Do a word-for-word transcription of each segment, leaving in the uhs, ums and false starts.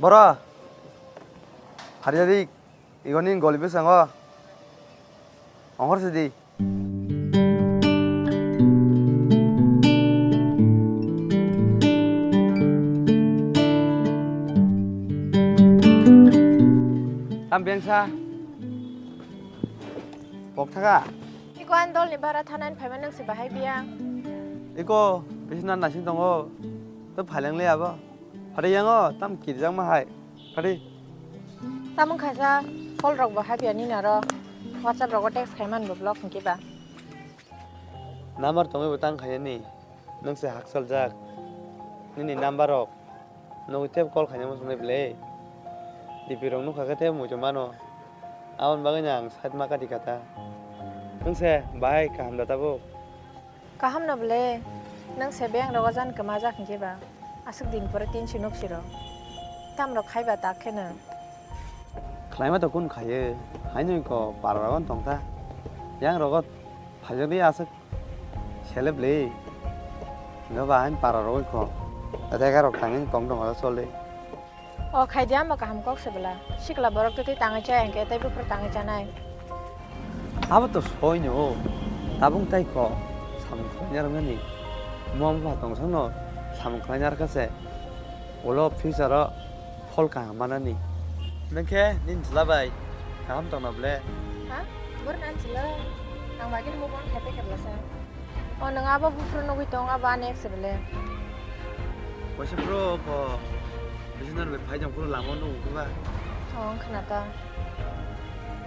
Oro. Hari jadi. Igoni goli bwskango. Ongkhor sidi. Tam bengsa. Pok thaka. Iko an dol ni bara thanan phaima nang se bahai biya. Iko bisna nasing tongo. To phaleng le abo. Phari yango tam kirjak ma hai. Phari. Tamung khaisa call rok bo habya ni naro. WhatsApp rogo text khai man bo block hingke ba. Number tongwi bo tang khayani. Nwng se hakchal jak. Nini number rok. Nwng tep call khaina muchungnai ble. D P rok nukha khe tep muchung mano. Aboni bagwi no ang side ma kati kha ta. Nwng se bahai kaham da tabuk. Kaham no ble, nwng se beng rogo jan kwma jak hinkhe ba, aswk din pore tin si nuk siro. Tam rok khai ba tak khe no. Khlaima to kun khaye, haino ko para rogo tong ta. Yang rogo phaijak di aswk seleb le. Nga ba hain para rogo ko. Tata ka rok tangin kong dong ala chole. O khaidi amo kaham kok se bwla. Sikla borok twi twi tangwi chaya hinkhe tei buphuru tangwi chanai. Abo to soi no. Tabung tai kok samung khlaina rwngani. Mom ba tong sano samung khlaina rwkha se. Ulo future o phol kaham manani. Nwng khe nini chwla bai kaham tongna ble? Ha? Bor nan chwla. Ang bagini move on khaite khe bwlasa. O nwng abo buphuru nugwi tong, abo ani ex se bele. Waisa bro ko business bai phai jang phuru lama nung khe ba. O wng khna ta.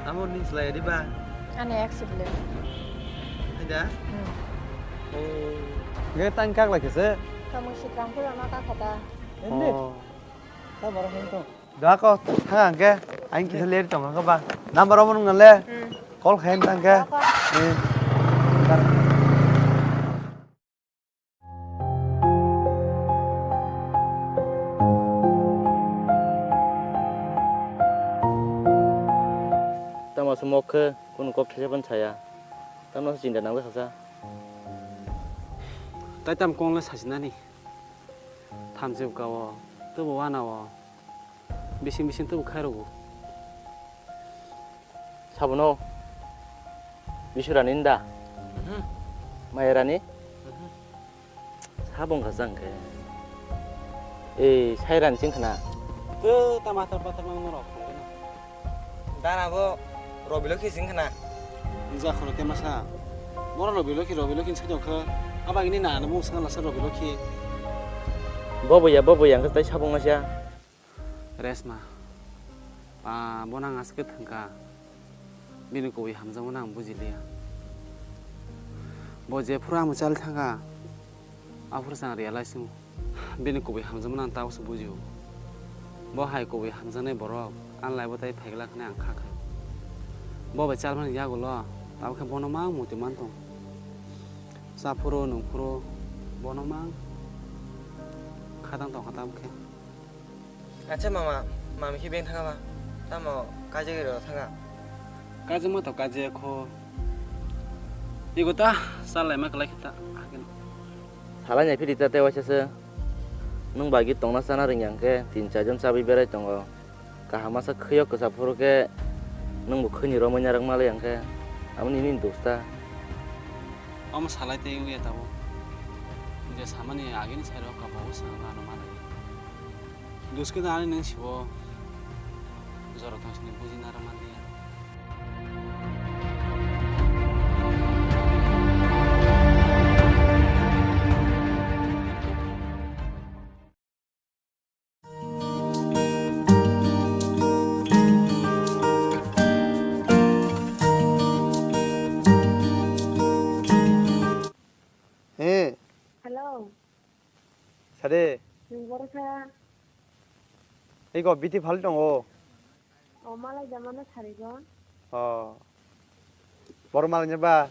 Amo ning slai di ba. Ani ex se bele. Hai da? Hmm. O. Ge tang kak lai khe se. Kamung si tram phuru ma ka khata. Ende. O. Ta baro hento. Dako, thang ang khe, ang kisa leri tong kha ba. Number omo nung le. Hmm. Call khain tang khe. Dako. Eh. Tamo se mok khe kunu kok these phan saya. Tamo se chinta nang kha sa. Tai tam kong le sajinani. Thamchi bwkha o, tubu wana o. Bising bising tubu khairokgo. Sabono Bisurani nda? Mhm. Mayarani? Mhm. Sabong kha jang khe. Ei, Sairani ching khna. Tei tama hatar patar mang norok. Dana bo Robilo khi sing khna. Nja khoro te masa. Bono Robilo khi, Robilo khi sing jok khe. Abagini na abo sing lasa Robilo khi. Bobo ya, bobo ya, ang khe tai sabong masa. Resma, ba, bono ang aswk khe thwngkha, bini kubui hamjakmano ang bujiliya. Bo jephuru ang chal thangkha, aphuru se ang realize wngo, bini kubui hamjakmano ang tabukse bujio. Bo hai kubui hamjaknai borok ani life-o tai phaiglak hinwi ang kha kha. Bo bai chalmani yagulo tabukhe bono mang muitu man tong. Chaphuru nungphuru bono mang khatang tongkha tabukhe. Acha mama, mami khe beng thanga ba? Tamo kaijagwi rw thanga? Kaijagma to kaijaya kho. Ego ta chalaima kwlai khe ta. Salai nai phiri ta tei waisa se. Nwng bagi tongna chana rwngya hwnkhe tin char jon chabwi berai tongo. Kaham masa khwio kwsa phuru khe nwng bo khwini romwi narwk malai hwnkhe. Amo nini dos ta. Omo salai tei wngya tabuk. Je samani agini side o kabogo swngna nw manai. Duskhe da ani nwng sibo jora tong sini buji naro manliya. He. Hello. Sade. Nwng boro kha? Iko biti phal tongo. O malai jamano sarigo. O. Boro malai ba?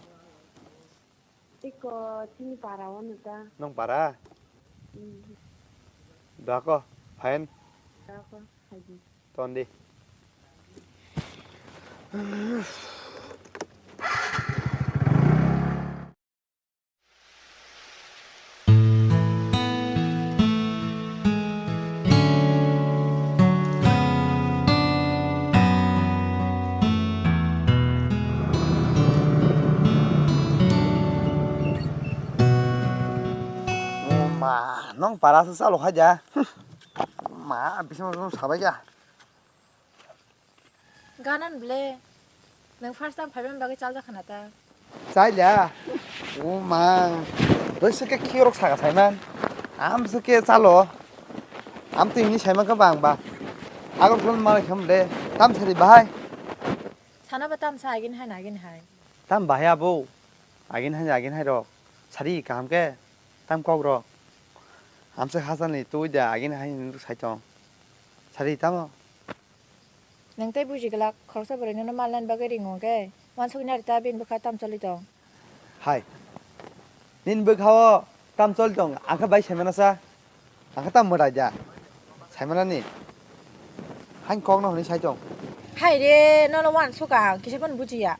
Iko chini para o nita. Nong para? Hmm. Dako, fine. Dako, haji. Tondi. Ah, nong para se chalo hai ja. Ma, bising bising sabai ja. Ganan ble. Nang first time phaiban bagwi chaljak khana ta. Chai ja. O ma. Doi se ke khirok saka saiman. Am se ke chalo. Am tu ini saiman ka bang ba. Agor phone ma kham le. Tam sari bahai. Sana ba tam sa agin hai na agin hai. Tam bahai abo. Agin hai agin hai rok. Sari kaham ke. Tam kok rok. Am se hasan ni tu ja agin hai ni sai tong. Sari tamo. Nwng tei buji glak, khoroksa bwrwi nono mal nani bagwi ringo hwnkhe, uansukni ari ta bini bwkha tam choli tong. Hai, nini bwkha o tam choli tong, ang khe bai saimanasa, ang khe tam mwtai da, saimanani, haini kokno hwnwi sai tong. Hai re, nono uansuk ang, kisa phano bujiya.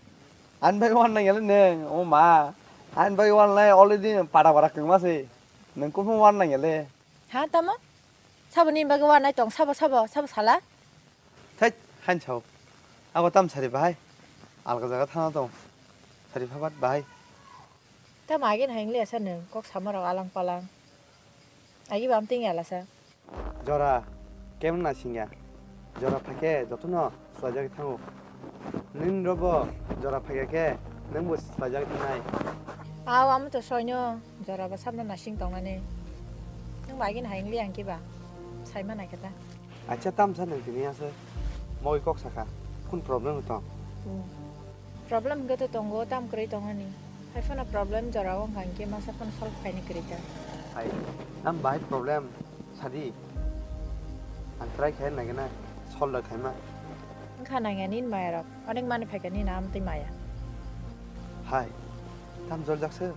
Ani bai uan nang yale nwng, o ma, ani bai uan lai already pada pada kwngma se, nwng kuphung uan nang yale. Ha, tamo? Sabo nini bagwi uan nai tong, sabo, sabo, sabo sala? Thai, hain sao. Abo tam sari bahai. Alga jaga thana tong. Sari phabat bahai. Tam agin haing le asa nwng kok sama rok alang palang. Agi bam ting yala sa. Jora, kem na singya. Jora phake jotono swajak thango. Nini robo jora phake ke nwng bo swajak thanai. Aw, amo to soino jora ba samna nasing tongnani. Nwng ba agin haing le ang kiba. Saima nai kata. Acha tamsa nang tini asa moi kok saka kun problem tong? Hmm. Problem hwnkhe to tongo, tam kwrwi tongani. Hai phano problem jora o wngkha hinkhe masa phano solve khaini kwrwi ta. Hai, tam bahai problem sadi. Ang try khai nai gana solve da khaima. Wngkha nangya nini maya rok. Onek mani phaikha nini amtwi maya. Hai, tam joljak se.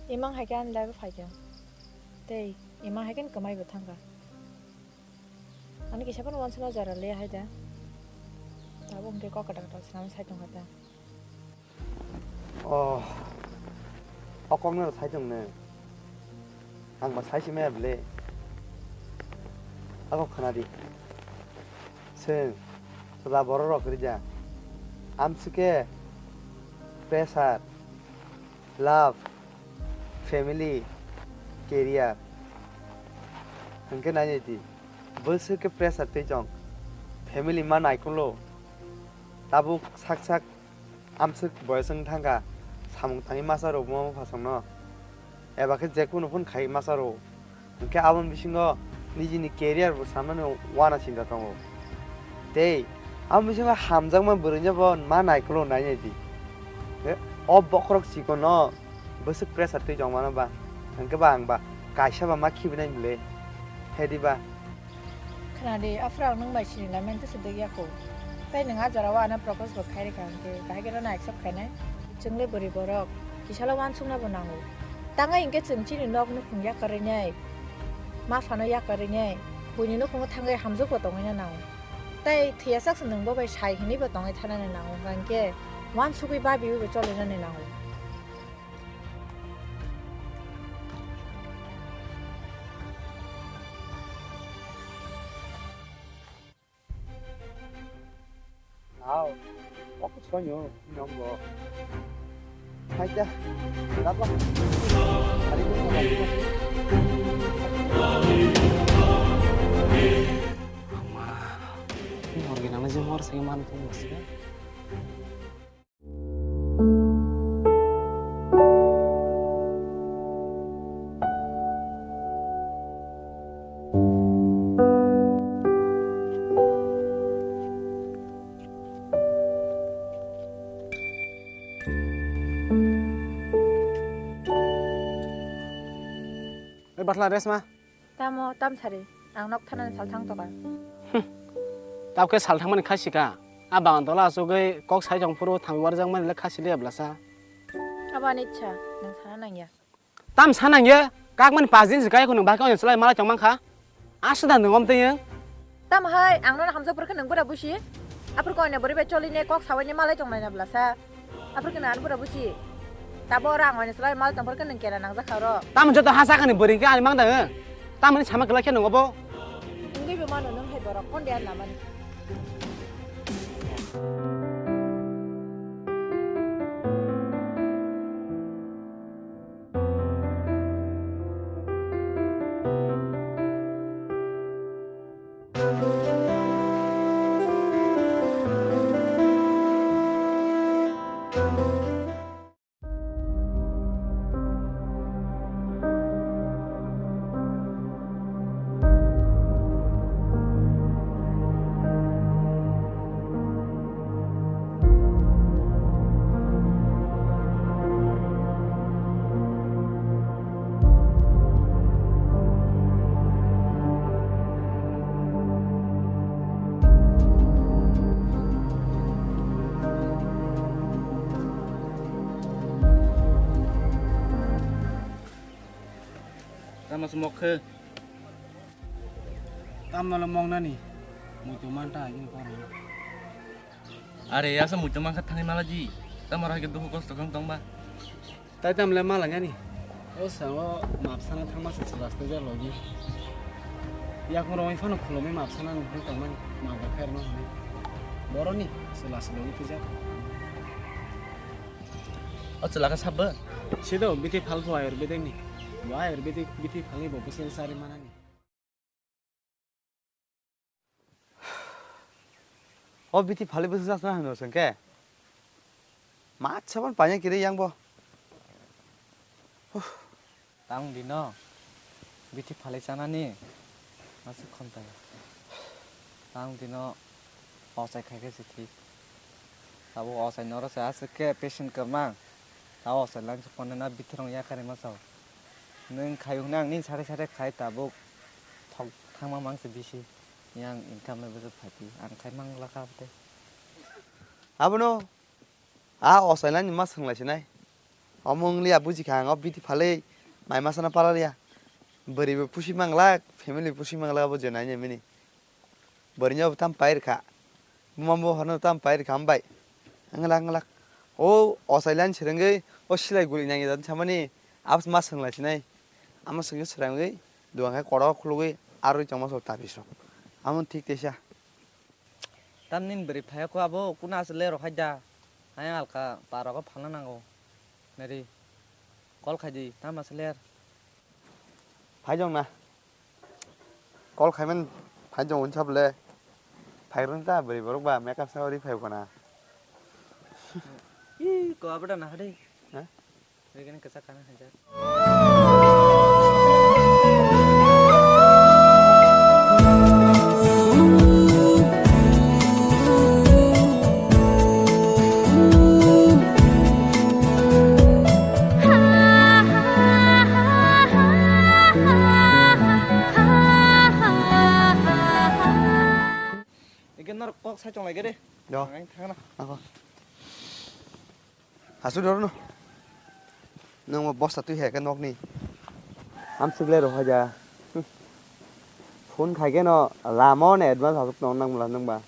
Imang hai khe ani life o phaikha. Tei imang hai khe kwmai bo thangkha. Ani kisa phano uansukna jora le hai da. Tabuk hwnkhe kok kwtal kwtal swnamwi sai tongkha ta. Oh, o kokno sai tong ne. Ang ba sai si maya bwle. Ako khna di. Swng, chwla borok rok rija. Amsike pressure. Love, family, career. Hwnkhe nainai di, bwswk khe pressure twi tong, family ma naikolo, tabuk sak sak amswk boyos wng thangkha, samung tangwi masa rwma bupha songno, eba khe jekunu phun khai masa rw. Hwnkhe aboni bisingo nijini career bo sanmani uana sinta tongo. Tei aboni bisingo hamjakma bwrwino bo ma naikolo nainai di. He, o bokhorok chikono bwswk pressure twi tongmano ba. Hwnkhe ba ang ba kaisa ba ma khibinai bwle. He di ba. Khna di, aphuru ang nwng bai sini lai mani tesa dwk ya kho. Tei nwng a jora o ano propose bo khai rikha hwnkhe, bahai khe nono accept khainai? Chwng le bwrwi borok, kisalo uansukna bo nango. Tangwi hinkhe chwng chini nok nukhung yakarwi nai, ma phano yakarwi nai, buini nukhungo thangwi hamjwk bo tongwi na nango. Tei thwiyasak se nwng bo bai sai hinwi bo tongwi thanani nango, hwnkhe uansugwi babiwi bo choli nani nango. Aw, kok sonyo, nongo. Haida, daba. Hari ini sama. Ama, ini organ nama jemur saya mantu mas ya. Oi, Batla, rest ma. Tamo, tam sari, ang nok thanani salthang toka. Hmm. Tamo khe salthangmani khasika. A bagan tola asugwi kok sai tong phuru thangwi warjakmani le khasi liya blasa. Abo ani ichha, nwng sana nangya. Tam sa nangya, kakmani pas din se kaya khunung bahai khe oino chwlai malai tong mankha. Aswk da nwng om twi nwng. Tamo hai, ang nono hamjak phuru khe nwng bwra busi. Aphuru khe oino bwrwi bai choli ne kok sawi ne malai tong nai na blasa. Aphuru khe nang bwra busi. Tabo oro ang oino chwlai malai tong phuru khe nwng kera nangjak kha oro. Tamo joto ha sakani bwrwi khe ani mang da nwng. Tamoni sama kwlai khe nwng obo. Wngwi bo mano nwng hai borok konde ar namani. Mas mokhe. Tamno le mongnani. Muitu manta agin korang. Are, asa muitu mangkha thangwi malaji. Tamar hai ke dukhu kosto kang tongba. Tai tam le malangani. O sango mapsana thangma se chwla stajak logi. Yakung rongwi phano khulumwi mapsana nungwi tongmani. Mapda khairno hwnwi. Boroni chwla se logi twijak. O chwla khe sabbo? Sido bithi phalpho ayurvedic ni. Bo ayurvedic bithi phalwi bo bwswng sari manani. O bithi phalwi bwswk chasna hwnwi swngkhe? Mach sabon paina kiri yang bo. Huh. Tang dino bithi phalwi chanani aswk khontai. Tang dino ochai khaikhe se thik. Tabuk ochai noro se aswk khe patient kwbang. Tabuk ochai lang se phone na bithi rong yakarima sao. Nwng khai hwnwi ang nini sare sare khai tabuk thok thangma mang se bisi. Yang income le bwswk phaidi, ang khai mang lakha tei. Abono a osailani ma swnglai sinai. Omo wngli a buji kha ang o bithi phalwi mai masana para riya. Bwrwi bo pusi manglak, family pusi manglak abo je nai mini. Bwrwi no bo tam pai rwkha. Buma bo horno tam pai rwkha hambai. Anglak anglak. O osailani swrwngwi o silai guli nangya jani samani abs ma swnglai sinai. Ama swngwi swrwngwi duang khe kodo khulugwi arwi tongma so tabi sok. Amo thik teisa. Tamni bwrwi phaiya kho abo kuna aswk le rw hai da. Ayang alka parogo phalna nango. Nari. Call khai di, tamo aswk ler. Phai jong na. Call khai man phai jong unsa bole. Phai rung ta bwrwi borok ba makeup sa ori phai kona. Ih, ko abada na hade. Ha? Begini kesak kana hajar. Ege nor kok sai chong lai gede. Yo. Ang thangna. Ako. Hasu dor no. Nang mo bosta twi hai ka nok ni. Am sigle ro haja. Phone khai ke no lamo ne advance hasuk tong nang mula nang ba.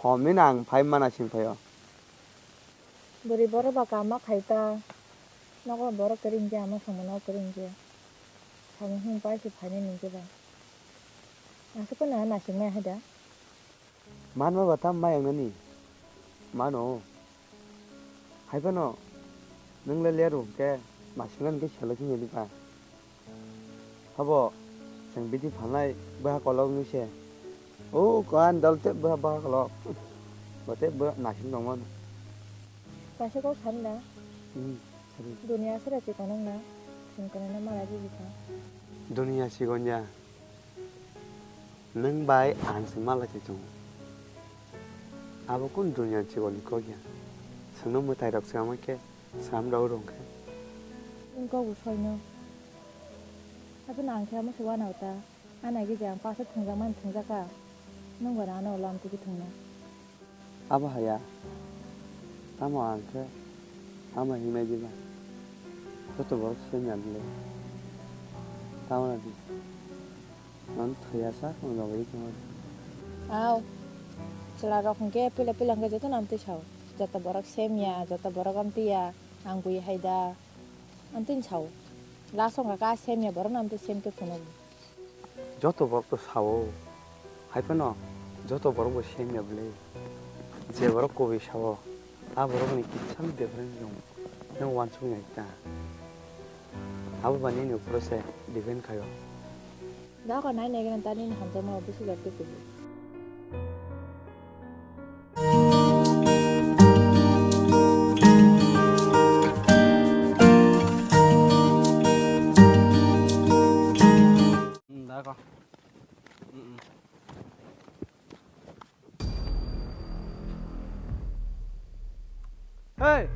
Hom ni nang phai mana sing phayo. Bwrwi borok ba kama khai ta. Nogo borok kwrwi hinkhe ama samung no kwrwi hinkhe. Samung hwn pai se phainai hinkhe ba. Aswk no naisingmaya hai da. Manma ba tam ma yang nani. Mano. Hai phano nwng le leru hinkhe naisingna hinkhe selo khe nini ba. Habo, chwng bithi phalnai bwha kolok wngwi se. O, koyan dol tei bwha, bwha kolok. Bo tei bwha naising tongmano. Kaisa kok sani da? Hmm, sani. Duniya sera chikon wngna, chwng kwnaino mala riri kha. Duniya chikon ya. Nwng bai ang se mala se chwngo. Abo kunu duniya chikon ni kok ya. Chwngno mwtai rok se ama khe. Sam rok rung khe. Nwng kok bo soino. Haphano ang khe amo se uanao ta. Ana giji ang pasa thwngjak mani thwngjak kha. Nwng bo ano lam tigi thwngna. Abo haya. Tamo ang khe ama hingnai diba. Joto borok senya bwle. Tamo na di. Ang thwiya sak wng jagwi tongwi. Au. Chwla rok hwnkhe puila puila hwnkhe jotono amtwi sao. Joto borok semya, joto borok amtwi ya, ang bui hai da. Amtwini sao. Last wngkha ka semya borok no amtwi sem khe phunuk. Joto borok to sao. Hai phano joto borok bo semya bwle. Je borok kubui sao. A borok ni kisa difference dong. Nwng uansuk nai ta. Abo ba nini uphuru se depend khaio. Doga nai nai gana ta nini hamjakma o bisi jar tei kubu. Hmm, doga. Hmm, hmm. Hey!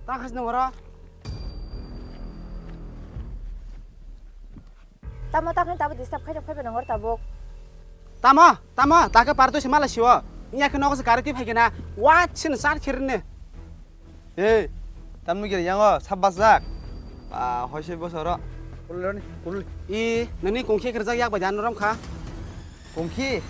Ta khasno wara? Tamo ta khani tabo disturb khaina phaiba nangor tabuk. Tamo, tamo, ta khe par twi se mala siwo. Iya khe nogo se gari twi phai khe na. Wa chin sar khirin ne. Hey, tamni giri yango sabbas jak. Ah, hoise bosoro. Kululoni, kulul. I, nini kongkhi kerjak yak bai dan rom kha. Kongkhi?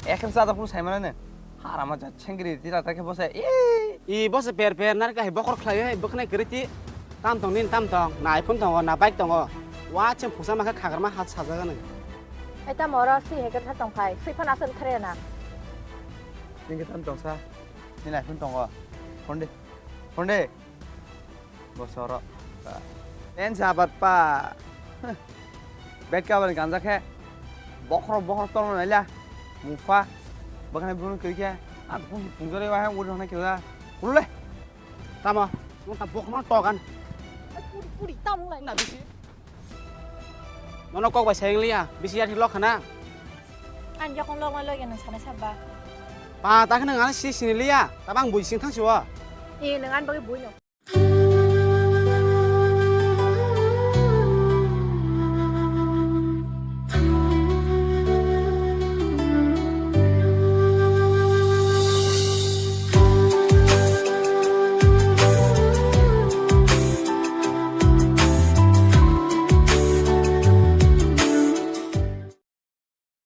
Ekher sa da phuru sai manane. Harama ja chengri tira ta khe bose. I. I bose per per nar ka hai bokor khlai hai boknai kriti. Tam tong nin tam tong. Na iPhone tongo, na bike tongo. Wa chem phusa ma kha khagar ma hat sajaga nai. Ai tamo oro si heker sa tong phai. Sui phana asal thre na. Ningke tam tong sa. Nini iPhone tongo. Phone de. Phone de. Bosoro. Ten sabat pa. Bed ka bani ganja khe. Bokhro bokhro tolno naila. Mufa. Bakhna bunu kiri khe. A pung pung jore wa ha uri hona kira. Kulule. Tamo. Nung ta bokhno togan. Puri puri tamung lai. Na bisi. Nono kok bai sayang liya. Bisi yar hilo khana. Ang yakung logna logi nang sana sabba. Pa ta khana ngana si sini liya. Tabang bui sing thang siwa. E nang an bagi bui no.